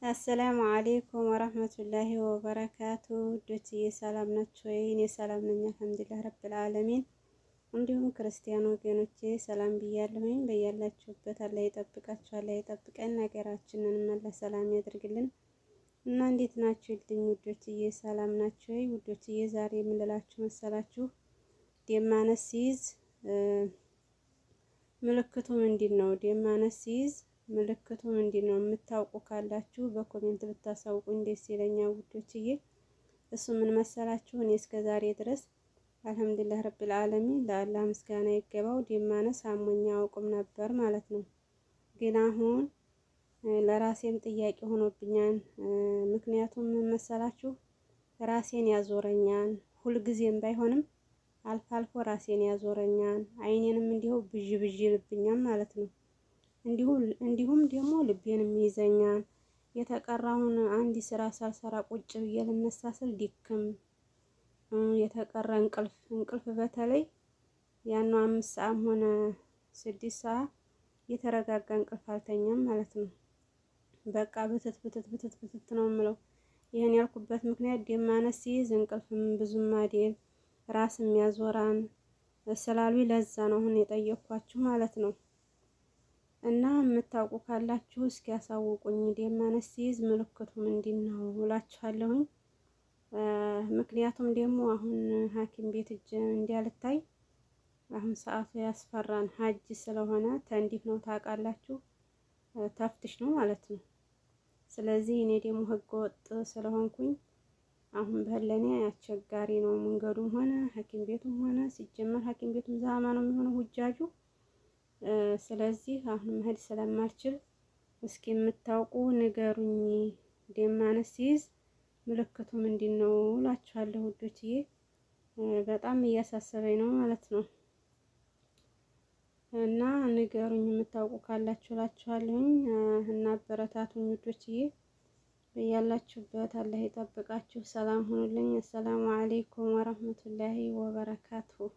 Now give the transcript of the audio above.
አሰላሙ አሌይኩም ወረህመቱላሂ ወበረካቱ። ውዶችዬ ሰላም ናችሁ ወይ? እኔ ሰላም ነኝ አልሐምዱሊላህ ረብል ዓለሚን። እንዲሁም ክርስቲያን ወገኖቼ ሰላም ብያለሁኝ። በያላችሁበት አላህ ይጠብቃችሁ፣ አላህ ይጠብቀን፣ ሀገራችንን አላህ ሰላም ያድርግልን። እና እንዴት ናችሁ ልኝ ውዶችዬ፣ ሰላም ናችሁ ወይ? ውዶችዬ ዛሬ የምንላችሁ መሰላችሁ ደም ማነስ ሲይዝ ምልክቱ ምንድን ነው? ደም ማነስ ሲይዝ ምልክቱ ምንድን ነው? የምታውቁ ካላችሁ በ comment ብታሳውቁኝ ደስ ይለኛል ውዶችዬ። እሱ ምን መሰላችሁ፣ እኔ እስከ ዛሬ ድረስ አልሐምዱሊላህ ረብል ዓለሚን ለአላህ ምስጋና ይገባው ደም ማነስ አሞኝ አያውቅም ነበር ማለት ነው። ግን አሁን ለራሴም ጥያቄ ሆኖብኛል። ምክንያቱም ምን መሰላችሁ፣ ራሴን ያዞረኛል። ሁልጊዜም ባይሆንም አልፎ አልፎ ራሴን ያዞረኛል። አይኔንም እንዲሁ ብዥ ብዥ ይልብኛል ማለት ነው። እንዲሁም ደግሞ ልቤንም ይይዘኛል። የተቀራውን አንድ ስራ ሳልሰራ ቁጭ ብዬ ልነሳ ስል ድክም፣ የተቀረ እንቅልፍ እንቅልፍ በተለይ ያነው 5 ሰዓትም ሆነ 6 ሰዓት የተረጋጋ እንቅልፍ አልተኛም ማለት ነው። በቃ ብትት ብትት ብትት ብትት ነው የምለው። ይህን ያልኩበት ምክንያት ደም ማነስ ሲይዝ እንቅልፍም ብዙም አይደል፣ ራስም ያዞራን ስላሉ ለዛ ነው አሁን የጠየኳችሁ ማለት ነው። እና የምታውቁ ካላችሁ እስኪ ያሳውቁኝ። ደም ማነስ ሲይዝ ምልክቱ ምንድን ነው እላችኋለሁኝ። ምክንያቱም ደግሞ አሁን ሐኪም ቤት እጅ እንዲያልታይ አሁን ሰዓቱ ያስፈራን። ሀጅ ስለሆነ ተንዲፍ ነው ታውቃላችሁ፣ ተፍትሽ ነው ማለት ነው። ስለዚህ እኔ ደግሞ ህገ ወጥ ስለሆንኩኝ አሁን በህለኔ አስቸጋሪ ነው መንገዱም ሆነ ሐኪም ቤቱም ሆነ ሲጀመር ሐኪም ቤቱም ዛማ ነው የሚሆነው ሁጃጁ። ስለዚህ አሁን መሄድ ስለማልችል እስኪ የምታውቁ ንገሩኝ። ደም ማነስ ሲይዝ ምልክቱ ምንድን ነው እላችኋለሁ ውዶችዬ። በጣም እያሳሰበኝ ነው ማለት ነው። እና ንገሩኝ የምታውቁ ካላችሁ እላችኋለሁኝ። እና አበረታቱኝ ውዶችዬ። በያላችሁበት አላህ ይጠብቃችሁ። ሰላም ሁኑልኝ። አሰላሙ አሌይኩም ወረህመቱላሂ ወበረካቱሁ።